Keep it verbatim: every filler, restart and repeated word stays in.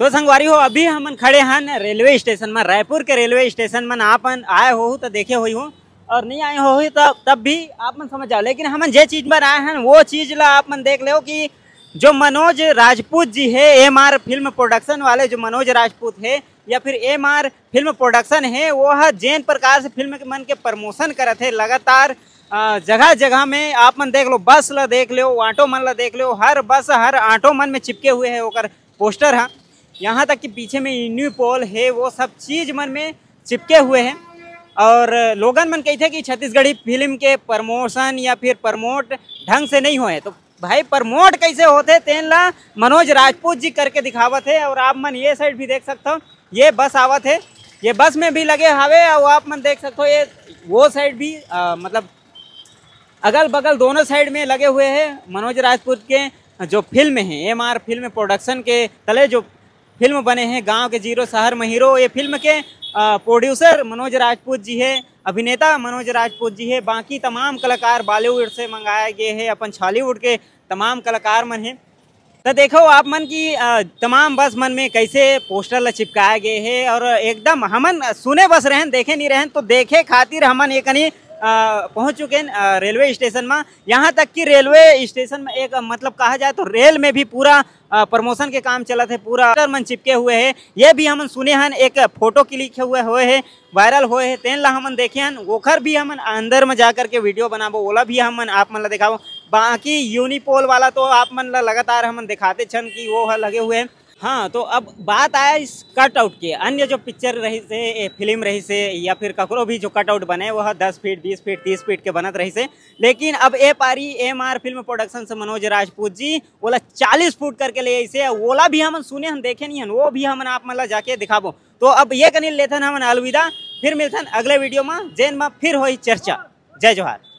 तो संगवारी हो, अभी हमन खड़े हन रेलवे स्टेशन में, रायपुर के रेलवे स्टेशन में। आप मन आए हो तो देखे होही हो, और नहीं आए हो तो तब भी आप मन समझ जाओ। लेकिन हमन जे चीज पर आए हन, वो चीज ला आप मन देख लेव कि जो मनोज राजपूत जी हे, एम आर फिल्म प्रोडक्शन वाले जो मनोज राजपूत हे या फिर एम आर फिल्म प्रोडक्शन हे, वो ह जेन प्रकार से फिल्म के मन के प्रमोशन करत हे लगातार, अ, जगह जगह में आप मन देख लो, बस ला देख लो, ऑटो मन ला देख लो, हर बस हर ऑटो मन में चिपके हुए हे ओकर पोस्टर ह। यहाँ तक कि पीछे में इन्यू पोल हे, वो सब चीज मन में चिपके हुए हैं। और लोगन मन कहिथे कि छत्तीसगढ़ी फिल्म के प्रमोशन या फिर प्रमोट ढंग से नहीं होए, तो भाई प्रमोट कैसे होथे तेन ला मनोज राजपूत जी करके दिखावत हे। और आप मन ये साइड भी देख सकते हो, ये बस आवत हे, ये बस में भी लगे हवे। और आप मन देख सकते हो ये वो साइड भी, अ, मतलब अगल बगल दोनों साइड में लगे हुए हैं मनोज राजपूत के जो फिल्म है, एम आर फिल्म प्रोडक्शन के तले जो फिल्म बने हैं, गांव के जीरो शहर में हीरो, ये फिल्म के प्रोड्यूसर मनोज राजपूत जी है, अभिनेता मनोज राजपूत जी है, बाकी तमाम कलाकार बॉलीवुड से मंगाए गए हैं, अपन छॉलीवुड के तमाम कलाकार मन हैं। तो देखो आप मन की, अ, तमाम बस मन में कैसे पोस्टर ला चिपकाए गए हैं और एकदम हमन सुने बस रहन, देखे नहीं रहन, तो देखे खातिर हमन ये कनी, अ, पहुंच चुके हैं, अ, रेलवे स्टेशन में। यहाँ तक कि रेलवे स्टेशन में एक, मतलब कहा जाए तो रेल में भी पूरा, अ, प्रमोशन के काम चलत है, पूरा पोस्टर मन चिपके हुए हैं। ये भी हमन सुने हन, एक फोटो क्लिक हुए हुए है, वायरल होए हे, तेन ला हमन देखे हन, ओखर भी हमन अंदर में जा करके वीडियो बनाबो, ओला भी हमन आप मन ला देखाबो। बाकी यूनिपोल वाला तो आप मन ला लगातार हमन दिखाते छन कि वो ह लगे हुए हैं। हाँ, तो अब बात आया इस कट आउट के। अन्य जो पिक्चर रही से, ए, फिल्म रही से, या फिर ककरो भी जो कट आउट बने, वो ह दस फीट, बीस फीट, तीस फीट के बनत रही से। लेकिन अब ए पारी एम आर फिल्म प्रोडक्शन से मनोज राजपूत जी ओला चालीस फुट करके ले आइसे, ओला भी हमन सुने हन, देखे नहीं हन, वो भी हमन आप मन ला जाके दिखाबो। तो अब ये कनी लेथन हमन अलविदा, फिर मिलथन अगले वीडियो में, जेन में फिर होई चर्चा। जय जोहार।